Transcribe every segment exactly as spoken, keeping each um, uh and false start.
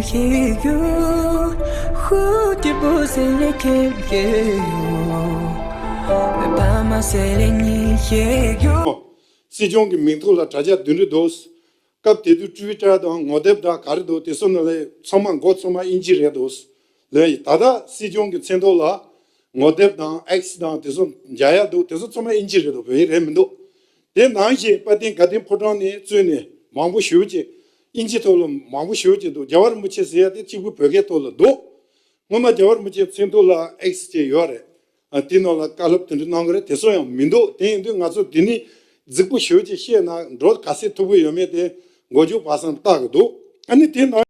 ཤེས་རྒྱུ། ཧུ་སྐྱིད་པོ་ཟེར་ལེ་ཁེབ་ཀེ་ཡོ། པ་མ་ཟེར་ལེ་ཉི་ཤེས་རྒྱུ། སྲིད་སྐྱོང་གི་མིང་ཐོག་ལ་དྲ་རྒྱ་བདུན་རེ་འདུག་སྐབས་དེ་དུས་ཊི་ཝི་ཊར་དང་ངོ་དེབ་དང་ག་རེ་འདུག་དེ་ཚོ་ནང་ལ་ཚང་མ་མགོ་ཚང་མ་ཨིན་ཇི་རེད་འདུག་ལོས་ཡིན། ད་ལྟ་སྲིད་སྐྱོང་གི་མཚན་ཐོག་ལ་ངོ་དེབ་དང་ཨེག་སི་དང་དེ་ཚོ་མཇལ་ཡག་འདུག་དེ་ཚོ་ཚང་མ་ཨིན་ཇི་རེད་འདུག་བོད་ཡིག་རེད་མི་འདུག་དེ་ནང་བཞིན་དཔལ་ལྡན་དགའ་ལྡན་ཕོ་བྲང་ནས་བཙུགས་ནས་མང་པོ་ཞེ་པོ་ཅིག་ཨིན་ཇི་ཐོག་ལ་མང་པོ་ཞེ་པོ་ཅིག་འདུག་རྒྱལ་བ་རིན་པོ་ཆེ་ཟེར་ཡག་དེ་གཅིག་པུ་བོད་སྐད་ཐོག་ལ་འདུག་སྔོན་མ་རྒྱལ་བ་རིན་པོ་ཆེའི་མཚན་ཐོག་ལ་ཨེག་སི་ཅེས་ཡོད་རེད། ཨ། དེའི་ནང་ལ་བཀའ་སློབ་དེ་འདྲ་གནང་གི་རེད། དེ་ཚོ་ཡང་མི་འདུག་དེ་ཡིན་དུས་ང་ཚོ་འདི་ནི་རྫིག་པོ་ཞེ་པོ་ཅིག་བཤད་ན་འགྲོ་ག་ཚོད་ཐུབ་ཀྱི་ཡོད་མེད་དེ་མགོ་མཇུག་བར་གསུམ་བལྟ་གི་འདུག་ཨ་ནི་དེ་ནང་།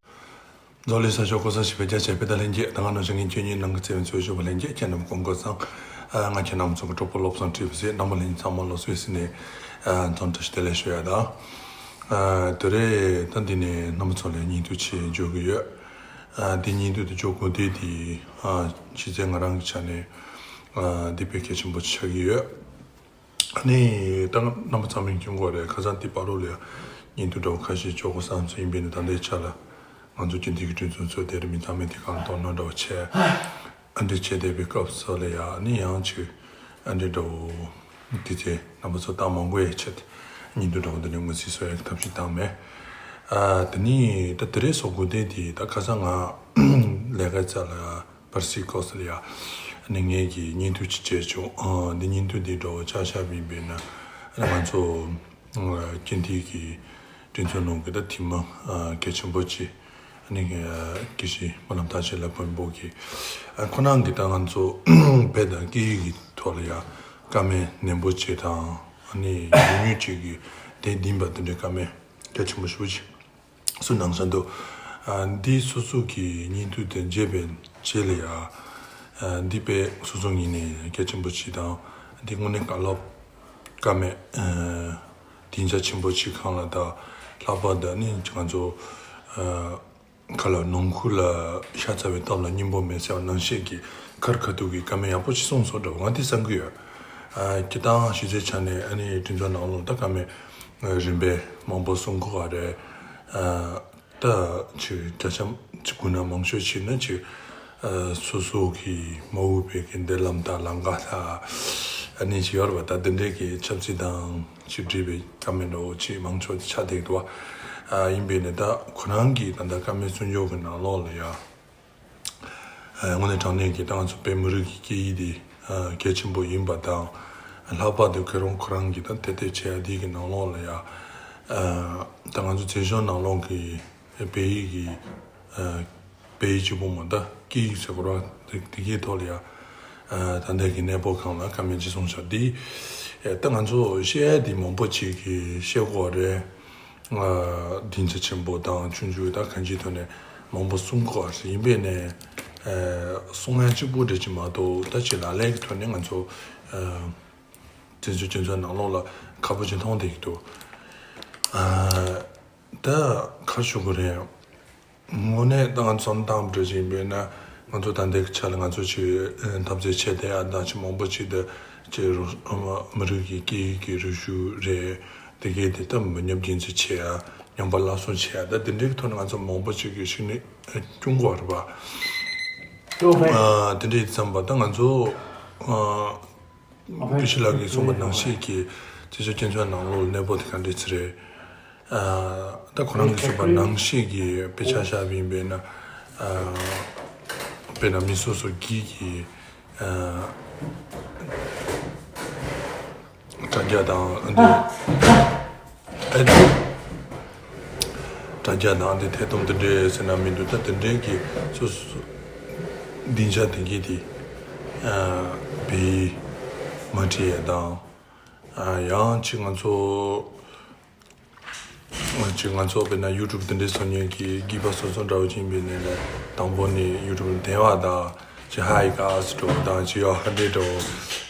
འཛམ་གླིང་ས་ཕྱོགས་གང་སར་གཤེགས་པའི་རྒྱ་ཆེ་བོད་དང་ལྷན་རྒྱས། ད་ག་ནང་བཞིན་ངས་ཁྱོད་ཉིད་ནང་གི་བརྩེ་བའི་འཚོ་བཞིན་པ་ལྷན་རྒྱས། ཁྱེད་རྣམས་སྐུ་ཁམས་བཟང་། ཨ། ང་ཁྱེད་རྣམ་ཚོ་གི་གྲོགས་པོ་བློ་བཟང་ཁྲི་པ་ཟེར། རྣམ་པ་ལྷན་རྒྱས་ཚང་མ་ལ་སོ་སོའི་ནས། ཨ། འཚམས་འདྲི་བདེ་ལེགས་ཞུ་ཡ་དང་། ཨ། དེ་རེད། ད་འདི་ནས་རྣམ་པ་ཚོ་ལ་སྙིང་བསྡུས་ཅིག་བརྗོད་ཀྱི་ཡོད། ཨ། འདི་སྙིང་བསྡུས་དེ་བརྗོད་དགོས་དེ་དེ། ཨ། གཞི་རྩའི་ང་རང་གི་ཆ་ནས། ཨ། འདི་དཔེ་གལ་ཆེན་པོ་ཆགས་ཀྱི་ཡོད། ཨ་ནི་ད་རྣམ་པ་ཚང་མས་མཁྱེན་གྱི་ཡོད་རེད། ཁ་སང་འདི་བར་དུ་ལ་ཡང་སྙིང་བསྡུས་འདྲ་བོ་ཁ་ཤས་བརྗོད་དགོས་བསམ་སོང་། ཡིན་པས་ནི་ད་ལྟའི་ཆ་ལ་ང་ཚོ་སྤྱི་འཐུས་ཀྱི་གྲོས་ཚོགས་ཚོགས་དེར་མི་ཚང་མས་དེ་གང་དོ་སྣང་འདྲ་བོ་བྱས། ཨ་འདྲ་བྱས་བསྡད་པའི་སྐབས་སུ་ལ་ཡང་ནི་ཡང་ཅིག་ཨ་འདྲ་འདྲ་བོ་དེ་ཚེ་རྣམ་པ་ཚོ་ལྟ་མང་པོ་ཡས་ཆེད་སྙིང་བསྡུས་འདྲ་བོ་འདི་ནས་ངོས་འཛིན་བཟོ་ཡག་གི་ཐབས་ཤེས་བཏང་མེད། ཨ་དེ་ནི་ད་དེ་རེས་སོ་དགོས་དེ་དེ་ད་ཁ་སང་ང་ལས་ཀ་རྩ་ལ་བར་སི་ཀོ་སི་ལ་ཡ་ནི་ངེད་ཀྱི་སྙིང་བསྡུས་ཅིག་བྱས་བྱུང་། ཨ་འདི་སྙིང་བསྡུས་འདི་འདྲ་བོ་ཆ་བཞག་པ་ཡིན་པས་ན་ང་ཚོ་སྤྱི་འཐུས་ཀྱི་གྲོས་ཚོགས་ནང་གི་ད་འཐུས་མི་གལ་ཆེན་པོ་ཅིག་ཨ་ནི་དགེ་བཤེས་སྨོན་ལམ་ཐར་རྒྱས་ལགས་དཔོན་པོ་གིས། ཨ་ཁོ་རང་གིས་ད་ང་ཚོ་བོད་དང་སྐད་ཡིག་གི་ཐོག་ལ་ཡང་བཀའ་མོལ་ནན་པོ་བྱས་དང་། ཨ་ནི་ཉུང་ཉུང་ཅིག་གིས་དེ་བདེན་པ་དེ་འདྲའི་བཀའ་མོལ་གལ་ཆེན་པོ་ཞེ་པོ་ཅིག་གསུངས་གནང་བཞིན་འདུག་ཨ་འདི་སོ་སོ་གི་སྙིང་བསྡུས་དེ་མཇལ་བའི་རྗེས་ལ་ཡང་ཨ་འདི་དཔེ་སོ་སོ་ངོས་ནས་གལ་ཆེན་པོ་ཅིག་དང་། འདི་དངོས་གནས་བཀའ་སློབ་བཀའ་མོལ་ཨ་སྡིངས་ཆ་ཆེན་པོ་ཅིག་སྒང་ལ་ད་ལྷག་པར་དུ་ནི་ང་ཚོ་ཨ་ག་ལ་ནང་ཁུལ་ལ་ཤ་ཚ་བའི་སྟོབས་ལ་སྙིང་པོ་མེད་ཟེར་བ་ནང་བཞིན་གྱི་ཁ་རི་ཁ་ཐུག་གི་བཀའ་མོལ་ཡག་པོ་ཅིག་གསུངས་སོང་འདྲ་བོ་ང་འདི་བསམ་གྱི་ཡོད། ཨ་སྤྱིར་བཏང་གཞི་རྩའི་ཆ་ནས་ཨ་ནི་གྲོས་ཚོགས་ནང་ལོགས་ད་བཀའ་མོལ་རིམ་པས་མང་པོ་གསུང་གི་ཡོད་རེད། ཨ་ད་ཅིག་བརྒྱ་ཆ་ཅིག་བགོས་ན་མང་ཤོས་ཅིག་ནི་ཅིག་ཨ་སོ་སོ་གི་མ་འོས་པའི་གི་འདུན་ལམ་དང་ལམ་ཁ་དང་ཨ་ནི་ཅིག་ཡོད་རེད་པ། ད་འདི་འདྲའི་གི་ཆབ་སྲིད་དང་ཅིག་འབྲེལ་བའི་བཀའ་མོལ་འདྲ་བོ་ཅིག་མང་ཤོས་ཆགས་བསྡད་འདུག་ཨ་ཡིན་པས་ནི་ད་ཁོ་རང་གི་ད་ལྟ་བཀའ་མོལ་གསུང་ཕྱོགས་ཀྱི་ནང་ལོགས་ལ་ཡང་། ཨ་དངོས་གནས་དྲང་གནས་ཀྱི་ད་ང་ཚོ་བོད་མི་རིགས་ཀྱི་སྐད་ཡིག་དེ་ཨ་གལ་ཆེན་པོ་ཡིན་པ་དང་། ལྷག་པར་དུ་ཁོ་རང་ཁོ་རང་གི་ད་དེབ་དེབ་ཆེ་ཡ་འདི་གི་ནང་ལོགས་ལ་ཡང་། ཨ་ད་ང་ཚོ་བཙན་བྱོལ་ནང་ལོགས་ཀྱི་བོད་ཡིག་གི་ཨ་བོད་ཡིག་གཅིག་པོ་མ་ད་སྐད་ཡིག་ཟེར་དགོས་ར། དེ་དེ་གའི་ཐོག་ལ་ཡང་ཨ་ད་ལྟའི་གི་གནས་བབ་སྒང་ལ་བཀའ་མོལ་ཅིག་གསུངས་ཤག་འདི་ཨ་ད་ང་ཚོ་བཤད་ཡ་འདི་མང་པོ་ཅིག་གིས་བཤད་དགོས་རེད། ཨ་སྡིངས་ཆ་ཆེན་པོ་དང་ཆུང་ཆུང་དང་གང་ཅིའི་ཐོག་ནས་མང་པོ་གསུང་དགོས་པ་ཞིག་ཡིན་པས་ནས། ཨ་གསུང་ཡ་གཅིག་པུ་འདྲ་ཅིག་མ་གཏོགས་ད་ཅིག་ལག་ལེན་གྱི་ཐོག་ནས་ང་ཚོ་ཨ་བཙན་བྱོལ་སྤྱི་ཚོགས་ནང་ལོགས་ལ་ཁག་པོ་ཅིག་མཐོང་བསྡད་ཀྱི་འདུག་ཨ་ད་ག་རེ་ཞུ་དགོས་རེད། དངོས་གནས་ད་ང་ཚོ་བསམ་བློ་བཏང་བ་འདྲ་ཅིག་ཡིན་པས་ན་ང་ཚོ་ད་ལྟའི་ཆ་ལ་ང་ཚོ་ཅིག་ཨ་འཐབ་རྩོད་བྱས་བསྡད་ཡ་དང་ཅིག་མང་པོ་ཅིག་ད་ཅིག་རུ་མི་རིགས་ཀྱི་སྐད་ཡིག་གི་རིག་གཞུང་རེད། དེ་གའི་དེ་ལྟ་མི་ཉམས་རྒྱུན་འཛིན་བྱེད་ཡ། ཉམས་པ་སླར་གསོ་བྱེད་ཡ། ད་དེ་འདྲའི་ཐོག་ནས་ང་ཚོ་མང་པོ་ཅིག་གིས་ཤུགས་སྣོན་སྐྱོན་དགོས་རེད་པ། ཨ་དེ་འདྲའི་བསམ་པ་ད་ང་ཚོ་ཨ་བཀྲ་ཤིས་ལགས་ཀྱིས་གསུངས་པ་ནང་བཞིན་གྱི་བཙན་བྱོལ་སྤྱི་ཚོགས་ནང་ལོགས་གནས་བབ་དེ་ག་འདྲ་ཅིག་རེད། ཨ་ད་ཁོ་རང་གིས་གསུངས་པ་ནང་བཞིན་གྱི་དཔེ་ཆ་བཞག་པ་ཡིན་པས་ན། ཨ་དཔེར་ན་མི་སོ་སོ་གིས་ཀྱི་ཨ་དྲ་རྒྱ་དང་འདི་ཨ་འདི་དྲ་རྒྱ་དང་འདི་ཐད་གཏོང་འདི་འདྲའི་ཟེར་ན་མི་འདུག་ད་འདི་འདྲའི་གི་སོ་སོ་སྡིངས་ཆ་དེ་གི་དེ་ཨ་བི་མ་བྲིས་ཡ་དང་། ཨ་ཡང་ཅིག་ང་ཚོ་ཅིག་ང་ཚོ་དཔེར་ན་ཡུ་ཊུབ་འདི་འདྲའི་བཟོ་མཁན་གྱི་སྒེར་པ་སོ་སོ་འདྲ་བོ་ཅིག་ཡིན་པའི་ནས་དང་པོ་ནས་ཡུ་ཊུབ་ལ་དེ་བ་དང་ཅིག་ཧའི་ཀ་ཨ་སི་འདྲ་བོ་དང་ཅིག་ཡོ་ཧ་འདྲེ་འདྲ་བོ་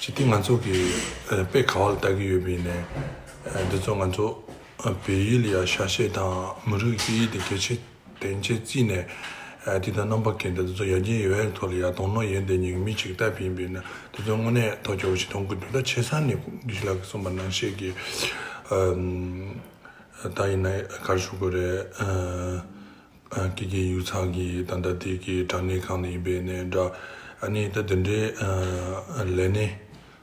ཅིག་དེ་ང་ཚོ་གི་ཨ་དཔེ་ག་བ་ལ་ལྟ་གི་ཡོད་པའི་ནས་ཨ་འདི་ཚོ་ང་ཚོ་ཨ་བོད་ཡིག་ལ་ཡ་ཤ་ཤེད་དང་མི་རིགས་སྐད་ཡིག་དེ་གལ་ཆེ་དོན་ཆེ་བརྩིས་ནས་ཨ་དེ་དང་རྣམ་པ་གང་འདྲ་དེ་ཚོ་ཡར་རྒྱས་ཡོང་ཡའི་ཐོག་ལ་ཡ་དོ་སྣང་ཡོད་བསྡད་མཁན་གྱི་མི་ཅིག་ལྟ་བུ་ཡིན་པའི་ནས་དེ་ཚོ་དངོས་གནས་ཐུགས་སྐྱོ་བོ་ཞིག་མཐོང་གི་འདུག་ད་ཆེ་ས་ནས་དགེ་བཤེས་ལགས་ཀྱིས་གསུངས་པ་ནང་བཞིན་གྱི་ཨ། ད་ཡིན་ན་ག་རེ་ཞུ་དགོས་རེད། ཨ་ ཨ་སྐད་ཀྱི་ཡིག་ཚགས་ཀྱི་ད་ལྟ་དེ་གི་དྲ་གནས་གང་ལ་ཡིན་པའི་ནས་འདྲ། ཨ་ནི་ད་དེ་འདྲའི་ཨ་ལས་གནས་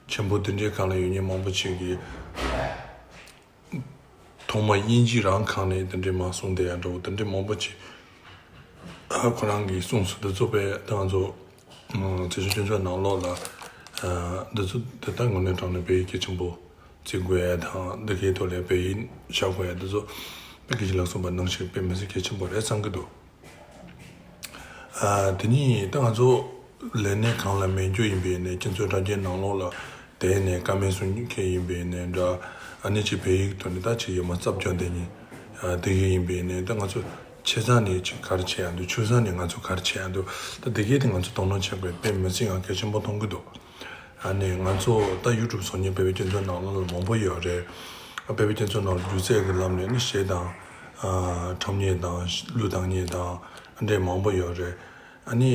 ཆེན་པོ་དེ་འདྲའི་གང་ལ་ཡོད་མཁན་མང་པོ་ཅིག་གིས་ཐོག་མ་དབྱིན་ཇི་རང་གང་ནས་དེ་འདྲའི་མ་གསུངས་དེ་ཡང་འདྲ་བོ་དེ་འདྲའི་མང་པོ་ཅིག་ཨ་ཁོ་རང་གིས་གསུངས་སོང་། དེ་ཚོ་དཔེ་ད་ང་ཚོ་ཨ་བཙན་བྱོལ་སྤྱི་ཚོགས་ནང་ལོགས་ལ་ཨ་འདི་ཚོ་དེ་ད་དངོས་གནས་དྲང་གནས་དཔེ་གལ་ཆེན་པོ། བརྩི་དགོས་ཡ་དང་འདི་གའི་ཐོག་ལ་དཔེ་ཡིན་བཞག་དགོས་ཡ་འདི་ཚོ་དཔེ་གལ་ཆེ་ལགས་གསུངས་པ་ནང་བཞིན་དཔེ་མི་སྲིད་གལ་ཆེན་པོ་རེད་བསམ་གི་འདུག་ཨ་དེ་ནས་ད་ང་ཚོ་ལས་གནས་གང་ལ་མེད་རྒྱུ་ཡིན་པའི་ནས་སྤྱི་ཚོགས་དྲ་རྒྱའི་ནང་ལོགས་ལ་བསྡད་ནས་བཀའ་མོལ་གསུང་མཁན་ཡིན་པའི་ནས་འདྲ། ཨ་ནི་ཅིག་བོད་ཡིག་ཐོག་ནས་ད་ཅིག་ཡོད་མ་རྩབ་རྒྱག་བསྡད་མཁན་ཨ་དེ་གའི་ཡིན་པའི་ནས་ད་ང་ཚོ་ཆེ་ས་ནས་ཅིག་ག་རེ་བྱེད་ཡ་འདུག་ཆུང་ས་ནས་ང་ཚོ་ག་རེ་བྱེད་ཡ་འདུག་ད་དེ་གའི་དེ་ང་ཚོ་དོ་སྣང་བྱེད་དགོས་དཔེ་མི་སྲིད་ང་གལ་ཆེན་པོ་མཐོང་གི་འདུག་ཨ་ནི་ང་ཚོ་ད་ཡུ་ཊུབ་བཟོ་མཁན་བོད་པའི་སྤྱི་ཚོགས་ནང་ལོགས་ལ་མང་པོ་ཡོད་རེད། ཨ་བོད་པའི་སྤྱི་ཚོགས་ནང་ལ་སྒྱུ་རྩལ་གྱི་ལམ་ནས་ནི་གཞས་དང་ཨ་འཁྲབ་མཁན་དང་གླུ་བཏང་མཁན་དང་ཨ་འདྲས་མང་པོ་ཡོད་རེད། ཨ་ནི་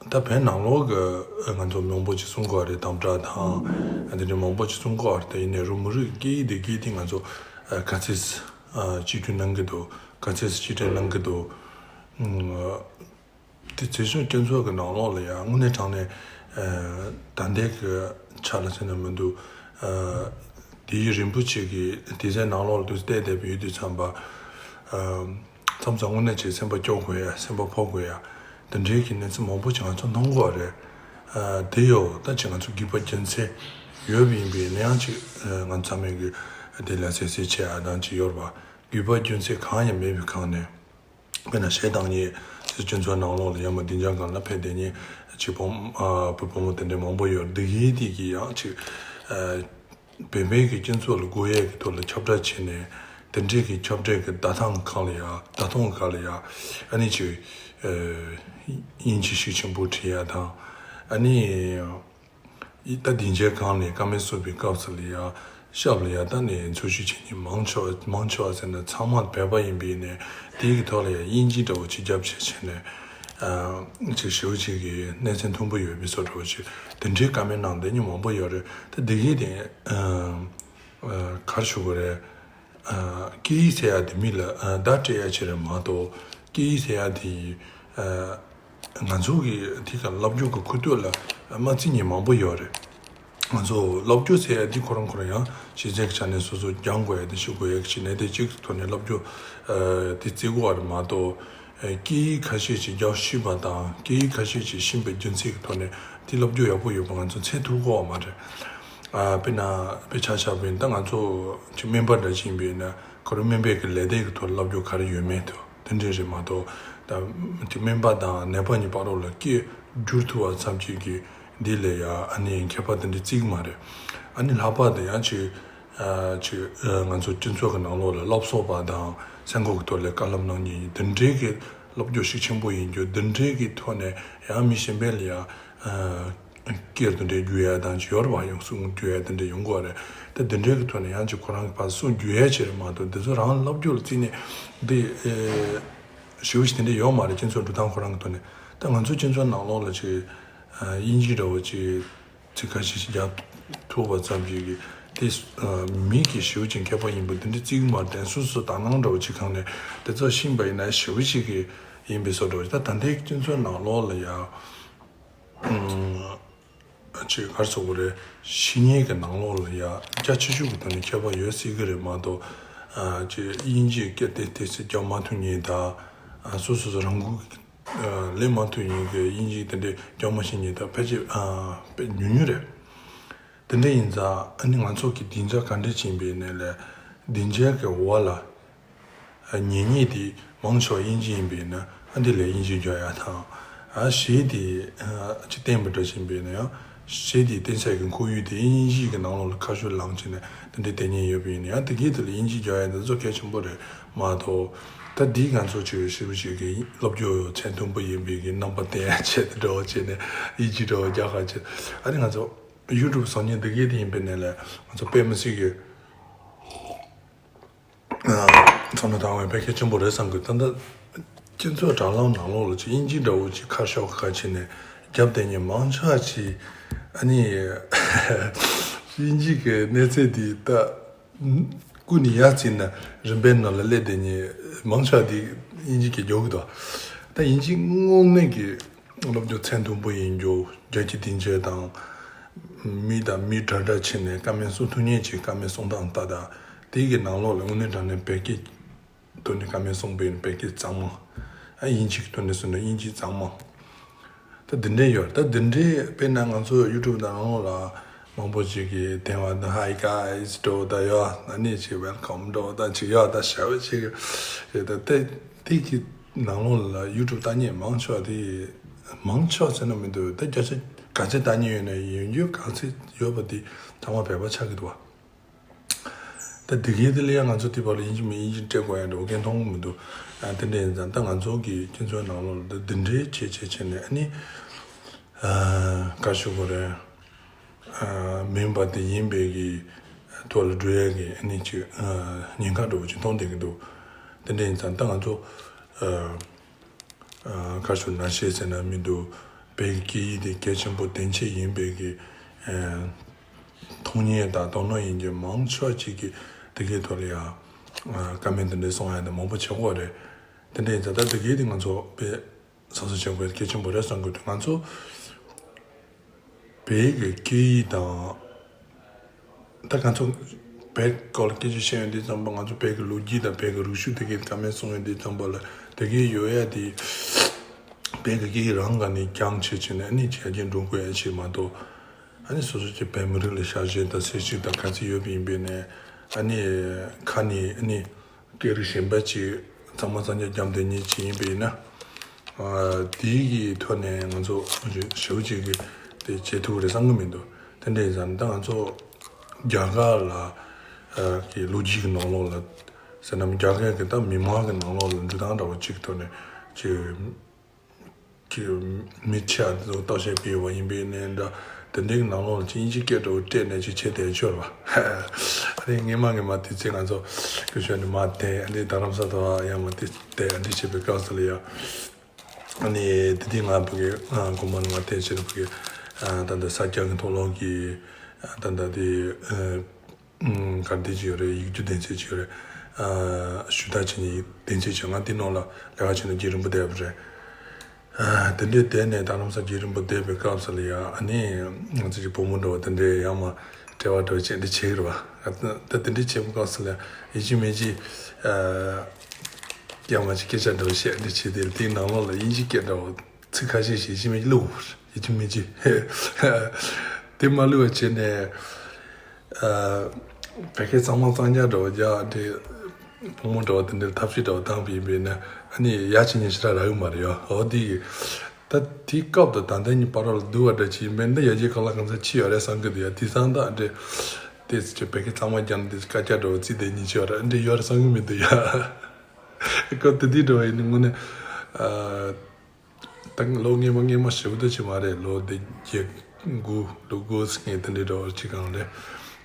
ད་བོད་ནང་ལོགས་ཀྱི་ང་ཚོ་མང་པོ་ཅིག་གསུང་གི་ཡོད་རེད། དམ་དྲག་དང་ཨ་དེ་འདྲས་མང་པོ་ཅིག་གསུང་གི་ཡོད་རེད། ད་ཡིན་ནའི་རུ་མི་རིགས་སྐད་ཡིག་འདི་གའི་དེ་ང་ཚོ་ཨ་ག་ཚད་ཨ་གཅིག་གྱུར་གནང་གི་འདུག་ག་ཚད་གཅིག་སྒྲིལ་གནང་གི་འདུག་ཨ། དེ་བཙན་བྱོལ་སྤྱི་ཚོགས་ཀྱི་ནང་ལོགས་ལ་ཡང་དངོས་གནས་དྲང་གནས་ཨ་ད་ལྟའི་གི་ཆ་ལ་མཚོན་ན་མི་འདུག་ཨ་དེའི་རིན་པོ་ཆེ་གི་དེ་ཚོའི་ནང་ལོགས་ལ་དུས་བལྟས་བསྡད་པ་ཡོད་དུས་ཙམ་པ་ཨ་མཚམས་མཚམས་དངོས་གནས་ཅིག་སེམས་པ་སྐྱོ་དགོས་ཡ་སེམས་པ་ཕོག་དགོས་ཡ་དེ་འདྲའི་གི་གནས་ཚུལ་མང་པོ་ཅིག་ང་ཚོ་མཐོང་གི་ཡོད་རེད། ཨ་དེ་ཡོད་ད་ཅིག་ང་ཚོ་སྒུག་པ་རྒྱུ་མཚན་ཡོད་པ་ཡིན་པས་ན་ཡང་ཅིག་ཨ་ང་ཚང་མས་གི་དེ་ལ་གསལ་བཤད་བྱེད་ཡ་དང་ཅིག་ཡོད་རེད་པ། སྒུག་པ་རྒྱུ་མཚན་གང་ཡང་མེད་པའི་སྒང་ནས། དཔེར་ན་གཞས་བཏང་མཁན་སྤྱི་ཚོགས་ནང་ལོགས་ལ་ཡང་མ་བདེ་འཇགས་སྒང་ལ་ཕེབས་བསྡད་མཁན་ཅིག་བུ་ཨ་བུ་བུ་མོ་དེ་འདྲ་མང་པོ་ཡོད་འདི་གའི་དེ་གི་ཡང་ཅིག་ཨ་བོད་པའི་གི་སྤྱི་ཚོགས་ལ་དགོས་ཡས་ཀྱི་ཐོག་ལ་ཁྱབ་བསྒྲགས་བྱས་ནས་དེ་འདྲའི་གི་ཁྱབ་བསྒྲགས་ཀྱི་བརྡ་ཐང་སྒང་ལ་ཡ་བརྡ་ཐོ་སྒང་ལ་ཡ་ཨ་ནི་ཅིག་ཨ་དབྱིན་ཇི་ཤུགས་ཆེན་པོ་བྲིས་ཡ་དང་ཨ་ནི། ད་སྡིངས་ཆའི་སྒང་ནས་བཀའ་མོལ་གསུང་བའི་སྐབས་སུ་ལ་ཡ་ཤབ་ལ་ཡ་ད་ནས་འཚོ་བཞུད་བྱེད་མཁན་མང་ཆེ་བ་མང་ཆེ་བ་ཟེར་ན་ཚང་མ་བོད་པ་ཡིན་པས་ནས་དེའི་གི་ཐོག་ལ་ཡ་དབྱིན་ཇི་འདྲ་བོ་ཅིག་རྒྱབ་བྱས་བྱས་ནས་ཨ་ཅིག་ཞེ་པོ་ཅིག་གི་གནས་ཚད་མཐོན་པོ་ཡོད་པའི་བཟོ་འདྲ་བོ་ཅིག་དེ་འདྲའི་བཀའ་མོལ་གནང་བསྡད་མཁན་མང་པོ་ཡོད་རེད། ད་དེ་གི་དེ་ཨ་ཨ་ག་རེ་ཞུ་དགོས་རེད། ཨ་སྐད་ཡིག་ཟེར་ཡ་དེ་མི་ལ་ཨ་བརྡ་སྤྲད་ཡ་ཅིག་རེད་མ་གཏོགས་སྐད་ཡིག་ཟེར་ཡ་དེ་ཨ་ང་ཚོ་གི་དེ་ག་སློབ་སྦྱོང་གི་ཁུ་ཐོག་ལ་མ་བརྩི་མཁན་མང་པོ་ཡོད་རེད། ང་ཚོ་སློབ་སྦྱོང་ཟེར་ཡ་དེ་ཁོ་རང་ཁོ་རང་ཡང་གཞི་རྩའི་ཆ་ནས་སོ་སོ་སྦྱང་དགོས་ཡ་དེ་ཤེས་དགོས་ཡ་གི་ཆ་ནས་དེ་གཅིག་གི་ཐོག་ནས་སློབ་སྦྱོང་ཨ་དེ་བརྩི་དགོས་པ་རེད་མ་གཏོགས་ཨ་སྐད་ཡིག་ཁ་ཤས་ཤིག་རྒྱག་ཤེས་པ་དང་སྐད་ཡིག་ཁ་ཤས་ཤིག་ཤེས་པའི་རྒྱུ་མཚན་གྱི་ཐོག་ནས་དེ་སློབ་སྦྱོང་ཡག་པོ་ཡོད་པ་ང་ཚོ་མཚོན་ཐུབ་ཀྱི་ཡོད་མ་རེད། ཨ་དཔེར་ན་དཔེ་ཆ་བཞག་པ་ཡིན་ན་ད་ང་ཚོ་ཅིག་སྨན་པ་འདྲ་ཞིག་ཡིན་པ་ཡིན་ན་ཁོ་རང་སྨན་པའི་གི་ལས་དོན་གྱི་ཐོག་ལ་སློབ་སྦྱོང་ག་རེ་ཡོད་མེད་དེ་དེ་འདྲས་རེད་མ་གཏོགས་ད་ཅིག་སྨན་པ་དང་ནད་པ་གཉིས་བར་ལ་སྐད་བསྒྱུར་ཐུབ་པ་ཙམ་ཅིག་གི་འདི་ལ་ཡ་ཨ་ནི་ཁྱད་པར་དེ་འདྲ་བརྩི་གི་མ་རེད། ཨ་ནི་ལྷག་པར་དུ་ཡང་ཅིག་ཨ་ཅིག་ཨ་ང་ཚོ་སྤྱི་ཚོགས་ཀྱི་ནང་ལོགས་ལ་སློབ་གསོ་པ་དང་སེམས་ཁམས་ཀྱི་ཐོག་ལ་བཀའ་སློབ་གནང་མཁན་ཡིན་དེ་འདྲའི་གི་སློབ་སྦྱོང་ཤུགས་ཆེན་པོ་ཡིན་རྒྱུ་དེ་འདྲའི་གི་ཐོག་ནས་ཡང་མི་གཞན་པ་ལ་ཡ་ཨ་སྐད་དེ་འདྲའི་བསྒྱུར་ཡ་དང་ཅིག་ཡོད་རེད་པ། ཡང་གསུང་བསྒྱུར་ཡ་དེ་འདྲ་ཡོང་གི་ཡོད་རེད། དེ་དེ་འདྲའི་གི་ཐོག་ནས་ཡང་ཅིག་ཁོ་རང་གི་ཕར་གསུང་བསྒྱུར་ཡ་ཅིག་རེད་མ་གཏོགས་འདི་ཚོ་རང་སློབ་སྦྱོང་ལ་བརྩིས་ནས་འདི་ཨེ་ཞེ་པོ་ཅིག་དེ་འདྲ་ཡོད་མ་རེད། སྤྱི་ཚོགས་འགྲོ་སྟངས་ཁོ་རང་གི་ཐོག་ནས་ད་ང་ཚོ་སྤྱི་ཚོགས་ནང་ལོགས་ལ་ཅིག་ཨ་དབྱིན་ཇི་འདྲ་བོ་ཅིག་ཚིག་ཁ་ཤས་ཤིག་རྒྱག་ཐུབ་པ་ཙམ་ཞིག་གིས་དེ་ཨ་མི་གི་ཞེ་པོ་ཅིག་མཁས་པ་ཡིན་པ་འདི་འདྲ་བརྩི་གི་མ་རེད། སོ་སོ་དག་སྣང་འདྲ་བོ་ཅིག་གང་ནས་དེ་ཚོ་ཤེས་པ་ཡིན་ན་ཞེ་པོ་ཅིག་གི་ཡིན་པའི་བཟོ་འདྲ་བོ་ཅིག་ད་ད་ལྟའི་སྤྱི་ཚོགས་ནང་ལོགས་ལ་ཡ་ཨ་ཅིག་ག་རེ་ཟེར་དགོས་རེད། བཤེས་གཉེན་གྱི་ནང་ལོགས་ལ་ཡ་རྒྱ་ཆེ་ཤོས་ཀྱི་ཐོག་ནས་མཁས་པ་ཡོད་སྲིད་ཀྱི་རེད་མ་གཏོགས་ཨ་ཅིག་དབྱིན་ཇིའི་སྐད་དེ་དེ་ཚོ་རྒྱག་མ་ཐུབ་མཁན་དང་ཨ་སོ་སོ་སོ་རང་འགུལ་ཨ་ལས་མ་ཐུབ་མཁན་གྱི་དབྱིན་ཇི་དེ་འདྲའི་རྒྱག་མ་ཤེས་མཁན་དང་ཕལ་ཆེར་ཨ་དཔེ་ཉུང་ཉུང་རེད། དེ་འདྲ་ཡིན་ཙང་ཨ་ནི་ང་ཚོ་གི་སྡིངས་ཆ་ག་འདྲ་ཅིག་ཡིན་པའི་ནས་ལས་སྡིངས་ཆའི་གི་འོག་ལ་ཨ་ཉན་མཁན་དེ་མང་ཆེ་བ་དབྱིན་ཇི་ཡིན་པའི་ནས་ཨ་འདི་ལས་དབྱིན་ཇི་རྒྱག་ཡ་དང་ཨ་གཞས་དེ་ཨ་ཅིག་བསྟན་པ་འདྲ་ཅིག་ཡིན་པའི་ནས་ཡང་གཞས་དེ་བསྟན་ས་གི་ཁོར་ཡུག་དེ་དབྱིན་ཇི་གི་ནང་ལོགས་ལ་ཁ་ཤོར་ལངས་བྱས་ནས་དེ་འདྲའི་བསྟན་མཁན་ཡོད་པ་ཡིན་ན་ཡང་དེ་གའི་དེ་ལ་དབྱིན་ཇི་རྒྱག་ཡ་འདི་ཚོ་གལ་ཆེན་པོ་རེད་མ་གཏོགས་ད་འདི་ང་ཚོ་ཅིག་ཞེ་པོ་ཅིག་གི་སློབ་སྦྱོང་ཚད་མཐོན་པོ་ཡིན་པའི་གི་རྣམ་པ་བསྟན་ཡ་ཆེད་དུ་འགྲོ་བྱས་ནས་དབྱིན་ཇི་འགྲོ་རྒྱག་ག་ཆེད་ཨ་ནི་ང་ཚོ་ཡུ་ཊུབ་བཟོ་མཁན་འདི་གའི་དེ་ཡིན་པའི་ནས་ལས་ང་ཚོ་དཔེ་མི་སྲིད་གི་བསམ་བློ་བཏང་བའི་དཔེ་གལ་ཆེན་པོ་རེད་བསམ་གི། ད་ལྟ་སྤྱི་ཚོགས་དྲ་ལམ་ནང་ལོགས་ལ་ཅིག་དབྱིན་ཇི་འདྲ་བོ་ཅིག་ཁ་ཤོར་ཁ་ཕྱེ་ནས་རྒྱབ་བསྡད་མཁན་མང་ཆེ་ཅིག་ཨ་ནི་དབྱིན་ཇི་གི་གནས་ཚད་འདི་ད་ ཀུན་ནས་ཡར་བརྩིས་ན་རིམ་པའི་ནང་ལ་སླེབས་དེ་ཉིད་མང་ཆེ་བ་དེ་དབྱིན་ཇི་གི་རྒྱོབ་གི་འདུག་ད་དབྱིན་ཇི་དངོས་གནས་ཀྱི་སློབ་སྦྱོང་ཚད་མཐོན་པོ་ཡིན་རྒྱུ་རྒྱལ་སྤྱི་སྡིངས་ཆ་དང་། མི་དང་མི་འདྲ་འདྲ་བྱས་ནས་བཀའ་མོལ་གསུང་ཐུབ་མཁན་གྱི་བཀའ་མོལ་གསུང་སྟངས་ལྟ་དང་། དེ་གི་ནང་ལོགས་ལ་དངོས་གནས་དྲང་གནས་བོད་སྐད་ཐོག་ནས་བཀའ་མོལ་གསུངས་པའི་བོད་སྐད་གཙང་མ། ཨ་དབྱིན་ཇི་གི་ཐོག་ནས་གསུངས་ན་དབྱིན་ཇི་གཙང་མ། ད་འདི་འདྲས་ཡོད། ད་འདི་འདྲས་དཔེར་ན་ང་ཚོ་ཡུ་ཊུབ་ནང་ལོགས་ལ་མང་པོ་ཞིག་གིས་དེ་བ་ད་Hi guys འགྲོ་ད་ཡོད། ཨ་ནི་ཅིག་Welcome འགྲོ་ད་ཅིག་ཡོད། ད་ཞེ་པོ་ཅིག་རེད། ད་དེ་དེ་གི་ནང་ལོགས་ལ་ཡུ་ཊུབ་ལྟ་མཁན་མང་ཆེ་བ་དེ་མང་ཆེ་བ་ཟེར་ན་མི་འདུག་ད་བརྒྱ་ཆ་ག་ཚོད་ལྟ་མཁན་ཡོད་ན་ཡོད་རྒྱུ་ག་ཚོད་ཡོད་པ་དེ་ཚང་མ་བོད་པ་ཆགས་ཀྱི་འདུག་བ། ད་དེ་གའི་དེ་ལ་ཡང་ང་ཚོ་དེ་བར་ལ་ཡིན་གཅིག་མིན་ཡིན་གཅིག་སྤྲད་དགོས་ཡ་འགྲོ་མཁན་མཐོང་གི་མི་འདུག་ཨ་དེ་འདྲ་ཡིན་ཙང་ད་ང་ཚོ་གི་ཁྱེད་ཚོའི་ནང་ལོགས་ལ་ད་འདི་འདྲའི་བྱས་བྱས་བྱས་ནས་ཨ་ནི་ཨ་ག་ཞུ་དགོས་རེད། ཨ་མིན་པ་དེ་ཡིན་པའི་གི་ཐོག་ལ་འགྲོ་ཡ་གི་ཨ་ནི་ཅིག་ཨ་ཉེན་ཁ་འདྲ་བོ་ཅིག་མཐོང་བསྡད་ཀྱི་འདུག་དེ་འདྲ་ཡིན་ཙང་ད་ང་ཚོ་ཨ། ཨ་ཁ་ཤོར་ནང་བཤད་ཟེར་ན་མི་འདུག་བོད་ཀྱི་སྐད་ཡིག་དེ་གལ་ཆེན་པོ་དོན་ཆེ་ཡིན་པའི་གི་ཨ་མཐོང་མཁན་དང་དོ་སྣང་ཡིན་མཁན་མང་ཆེ་བ་ཅིག་གིས་དེ་གའི་ཐོག་ལ་ཡང་ཨ་བཀའ་མོལ་དེ་འདྲ་གསུང་ཡ་དེ་མང་པོ་བྱེད་ཀྱི་ཡོད་རེད། དེ་འདྲ་ཡིན་ཙང་ད་དེ་གའི་དེ་ང་ཚོ་བོད་གསར་བཟོ་བྱེད་དགོས་གལ་ཆེན་པོ་རེད་བསམ་གི་འདུག་ང་ཚོ་བོད་ཀྱི་སྐད་ཡིག་དང་། ད་ང་ཚོ་བོད་སྐོར་ལ་སྐད་ཆ་བཤད་ཡོང་དུས་ཙམ་པ་ང་ཚོ་བོད་ཀྱི་ལོ་རྒྱུས་དང་བོད་ཀྱི་རིག་གཞུང་དེ་གའི་བཀའ་མོལ་གསུང་ཡོང་དུས་ཙམ་པ་ལ་དེ་གའི་ཡོད་ཡ་དེ་བོད་ཀྱི་སྐད་ཡིག་རང་ག་ནས་སྦྱངས་བྱས་བྱས་ནས་ཨ་ནི་བྱས་རྗེས་འགྲོ་དགོས་ཡ་ཆེད་མ་གཏོགས། ཨ་ནི་སོ་སོ་ཀྱི་བོད་མི་རིགས་ལ་ཤ་ཞེན་དང་སེམས་ཤུགས་དང་ག་ཚོད་ཡོད་པ་ཡིན་པས་ནས་ཨ་ནི་ཁ་ནས་ཨ་ནི། སྐད་རིགས་གཞན་པ་ཅིག་གཙང་མ་གཙང་རྐྱང་རྒྱབ་བསྡད་མཁན་ཅིག་ཡིན་པ་ཡིན་ན། ཨ་དེའི་གི་ཐོག་ནས་ང་ཚོ་ཞེ་པོ་ཅིག་གི་དེ་བྱེད་ཐུབ་ཀྱི་རེད་བསམ་གྱི་མི་འདུག་དེ་འདྲ་ཡིན་ཙང་ད་ང་ཚོ་རྒྱ་གར་ལ་ཨ་གི་ལོ་རྒྱུས་ཀྱི་ནང་ལོགས་ལ་ཟེར་ན་རྒྱ་གར་གི་ད་མི་མང་གི་ནང་ལོགས་ལ་འགྲོ་སྟངས་འདྲ་བོ་ཅིག་གི་ཐོག་ནས་ཅིག་གི་མི་ཆེ་བ་དེ་ཚོ་བརྟག་དཔྱད་སྤེལ་བ་ཡིན་པས་ནས་འདྲ། དེ་འདྲའི་ནང་ལོགས་ལ་ཅིག་དབྱིན་ཇི་སྐད་འདྲ་བོ་སྤྲད་ནས་ཅིག་བྱས་བསྡད་ཆོག་རེད་པ། ཨ་ནི་སྔས་མ་སྔས་མ་དུས་ཚོད་ང་ཚོ་སྐུ་ཞབས་ནས་མར་བསྡད། ཨ་ནི་རྡ་རམ་ས་ལ་ཡར་མར་དེ་བསྡད། ཨ་ནི་བྱས་པའི་སྐབས་སུ་ལ་ཡ། ཨ་ནི་དེ་དུས་ང་ཕ་གི་ཨ་དགོང་མོ་ནས་མར་དེ་བྱས་ནས་ཕ་གི་ཨ་ད་ལྟ་ས་སྐྱ་གི་མཐོ་སློབ་ཀྱི་ཨ་ད་ལྟ་དེ་ཨ། ཨུམ། ག་རེ་དེ་ཅིག་ཡོད་རེད། ཡིག་རྒྱུགས་སྡེ་ཚན་ཅིག་ཡོད་རེད། ཨ་ཞུ་དག་བྱེད་མཁན་སྡེ་ཚན་ཅིག་ང་དེ་ནང་ལ་ལས་ཀ་བྱས་ནས་རྒྱུན་རིང་པོ་བསྡད་པ་རེད། ཨ་དེ་འདྲའི་བསྡད་ནས་རྡ་རམ་ས་རྒྱུན་རིང་པོ་བསྡད་པའི་སྐབས་སུ་ལ་ཡ་ཨ་ནི་ང་ཚོ་གི་བུ་མོ་འདྲ་བོ་དེ་འདྲའི་ཡར་མར་འབྲེལ་བ་འདྲ་བོ་བྱས་འདི་བྱེད་ཀྱི་རེད་པ། ད་དེ་འདྲའི་བྱེད་པའི་སྐབས་སུ་ལ་ཡིན་གཅིག་མིན་གཅིག་ཨ་ཡར་མར་ཅིག་སྐད་ཆ་འདྲ་བོ་བཤད་འདི་བྱས་ཏེ་དེའི་ནང་ལོགས་ལ་དབྱིན་ཇི་སྐད་འདྲ་བོ། ཚིག་ཁ་ཤས་ཤིག་ཡིན་གཅིག་མིན་གཅིག་བླུགས། ཡིན་གཅིག་མིན་གཅིག་དེ་མ་བླུགས་པ་བྱས་ནས། ཨ་བོད་སྐད་གཙང་མ་གཙང་རྐྱང་འདྲ་བོ་རྒྱག་དེ། བུ་མོ་འདྲ་བོ་དེ་འདྲར་ཐབས་ཤེས་འདྲ་བོ་བཏང་པ་ཡིན་པས་ན་ཨ་ནི་ཡ་ཅིག་ཉན་ཞེ་དྲག་རག་གི་མ་རེད་ཡ། འོ་དེ་ཡིན། ད་དེའི་སྐབས་དང་ད་ལྟ་གཉིས་བར་ལ་བསྡུར་བ་འདྲ་ཅིག་ཡིན་པས་ན་ད་ཡར་རྒྱས་གང་ལ་གང་འཚམ་ཕྱིན་ཡོད་རེད་བསམ་གི་འདུག་ཡ། དེང་སང་ད་འདྲ་དེ་ཚོ་བོད་སྐད་གཙང་མ་རྐྱང་དེ་སྐད་ཆ་འདྲ་བོ་བརྩིས་བསྡད་མཁན་ཅིག་ཡོད་རེད། འདྲ་ཡོད་རེད་བསམ་གི་མི་འདུག་ཡ། སྐབས་དེ་དུས་འདྲ་བོ་ཡིན་ན་དངོས་གནས་ཨ། ད་ལོ་སྔས་མ་སྔས་མ་ཞེ་པོ་ཅིག་མ་རེད། ལོ་དེ་བརྒྱད་དགུ་ལོ་དགུ་ཟིན་དེ་འདྲའི་འདྲ་བོ་ཅིག་གང་རེད།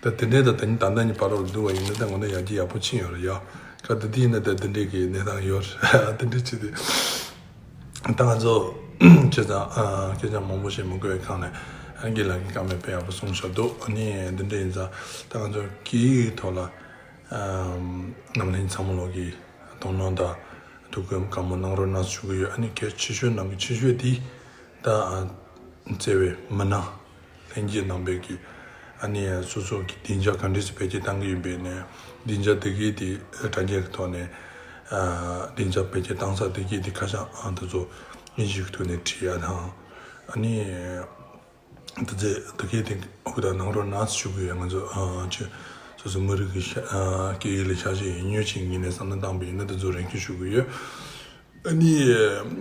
ད་དེ་འདྲའི་ད་ད་ནི་ད་ལྟ་ནི་བར་དུ་བསྡུར་བ་ཡིན་ན་ད་ངོ་ན་ཡར་རྒྱས་ཡག་པོ་ཕྱིན་ཡོད་རེད་ཡ། ཁ་ད་དེ་ཡིན་ན་ད་དེ་འདྲའི་གི་གནས་སྟངས་ཡོད་རེད། དེ་འདྲའི་ཅིག་དེ་ད་ང་ཚོ་བྱས་ཙང་ཨ་སྐད་ཆ་མང་པོ་ཞིག་མི་དགོས་པའི་ཁ་ནས་ཨ་རྒན་ལགས་ཀྱིས་བཀའ་མོལ་དཔེ་ཡག་པོ་གསུངས་བཞག་འདུག་ཨ་ནི་དེ་འདྲ་ཡིན་ཙང་ད་ང་ཚོ་སྐད་ཡིག་ཐོག་ལ་ཨམ་རྣམ་གླིང་ཚང་མ་ལོག་གི་དོ་སྣང་དང་། ཐུགས་ཁུར་བཀའ་མོལ་གནང་རོགས་གནང་ཞུ་གི་ཡོད། ཨ་ནི་གལ་ཆེ་ཤོས་ནང་གི་ཆེ་ཤོས་དེ་ད་བརྩེ་བའི་མི་སྣ་ལྷན་རྒྱས་རྣམ་པས་ཀྱི་ཨ་ནི་སོ་སོ་གི་སྡིངས་ཆ་ག་འདྲས་སེ་འཕེལ་རྒྱས་གཏང་གི་ཡིན་པས་ནས་སྡིངས་ཆ་དེ་གའི་དེ་དྲ་རྒྱའི་ཐོག་ནས་སྡིངས་ཆ་འཕེལ་རྒྱས་གཏང་ས་དེ་གའི་དེ་ཁ་བྱང་ཨང་དེ་ཚོ་དབྱིན་ཇིའི་ཐོག་ནས་བྲིས་ཡ་དང་། ཨ་ནི། དེ་ཚེ་དེ་གའི་དེ་ཧུ་ད་གནང་རོགས་གནང་ཞུ་གི་ཡོད། ང་ཚོ་ཨ་ཅེ་སོ་སོ་མི་རིགས་ཀྱི་ཤ་ཨ་སྐད་ཡིག་ལ་ཤ་ཞེན་ཡོད་མཁན་ཅིག་ངོས་ནས་བསམ་བློ་བཏང་པ་ཡིན་ན་དེ་ཚོ་རེ་སྐུལ་ཞུ་གི་ཡོད། ཨ་ནི་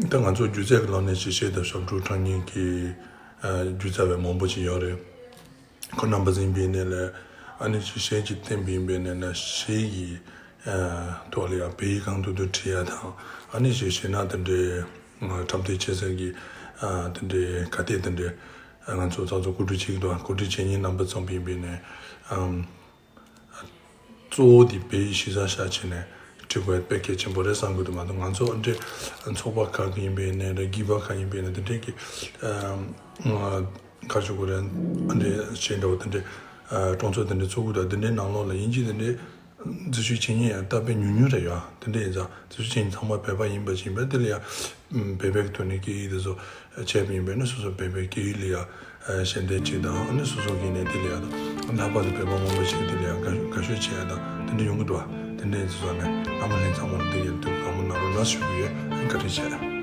ད་ང་ཚོ་སྒྱུ་རྩལ་གྱི་ལམ་ནས་ཅིག་གཞས་དང་ཞབས་བྲོ་འཁྲབ་མཁན་གྱི་ཨ་སྒྱུ་རྩལ་བ་མང་པོ་ཅིག་ཡོད་རེད། ཁོ་རྣམ་པ་ཚོ་ཡིན་པའི་ནས་ལ་ཨ་ནི་ཅིག་གཞས་ཅིག་བཏོན་པ་ཡིན་པའི་ནས་ལ་གཞས་ཀྱི་ཨ་ཐོག་ལ་ཡང་བོད་ཡིག་གང་ཐུབ་ཐུབ་བྲིས་ཡ་དང་ཨ་ནི་ཅིག་གཞས་ནང་དེ་འདྲའི་འཁྲབ་སྟོན་བྱེད་སའི་གི་ཨ་དེ་འདྲའི་ག་དེ་དེ་འདྲའི། ང་ཚོ་ཚོགས་གཙོ་གོ་སྒྲིག་བྱེད་ཀྱི་འདུག་གོ་སྒྲིག་བྱེད་མཁན་རྣམ་པ་ཚོ་ཡིན་པས་ནས་ཨམ། གཙོ་བོ་དེ་བོད་ཡིག་གཞི་རྩ་བཞག་བྱས་ནས་བྲིས་དགོས་དཔེ་གལ་ཆེན་པོ་རེད་བསམ་གྱི་འདུག་མ་གཏོགས་ང་ཚོ་འདྲའི་ཚོགས་པ་ཁག་གི་ཡིན་པས་ནས་ར་དགེ་བ་ཁག་ཡིན་པས་ནས་དེ་འདྲའི་གི་ཨམ། ག་ཞུ་དགོས་རེད། འདྲའི་གཞས་འདྲ་བོ་དེ་འདྲའི་ཨ་གྲོང་ཚོ་དེ་འདྲའི་ཚོགས་པ་དང་དེ་འདྲའི་ནང་ལོགས་ལ་དབྱིན་ཇི་དེ་འདྲའི་ འཛུལ་ཞུགས་བྱེད་མཁན་ཡང་སྟབས་བདེ་ཉུང་ཉུང་རེད་ཡ། དེ་འདྲ་ཡིན་ཙང་འཛུལ་ཞུགས་བྱེད་མཁན་ཚང་མ་བོད་པ་ཡིན་པ་ཡིན་པས། དེ་ལ་ཡ་བོད་པའི་ཐོག་ནས་སྐད་ཡིག་དེ་ཚོ་བྱས་པ་ཡིན་པས་ན། སོ་སོ་བོད་པའི་སྐད་ཡིག་ལ་ཡ་ཞལ་འདེབས་བྱེད་དང་། ཨ་ནི་སོ་སོ་གིས་ནས་དེ་ལ་ཡ་ལྷག་པར་དུ་བོད་པ་མང་པོ་ཞིག་དེ་ལ་ཡ་དགའ་དགའ་ཤོས་བྱེད་ཡ་དང་དེ་འདྲ་ཡོང་གི་འདུག་བ། དེ་འདྲ་ཡིན་ཙང་ནས་རྣམ་པ་ལྷན་ཚང་མ་ལ་དེ་ཡ་དུས་གང་མང་མང་རོགས་གནང་ཞུ་གི་ཡོད། ཨ་ནི་བཀའ་དྲིན་ཆེ།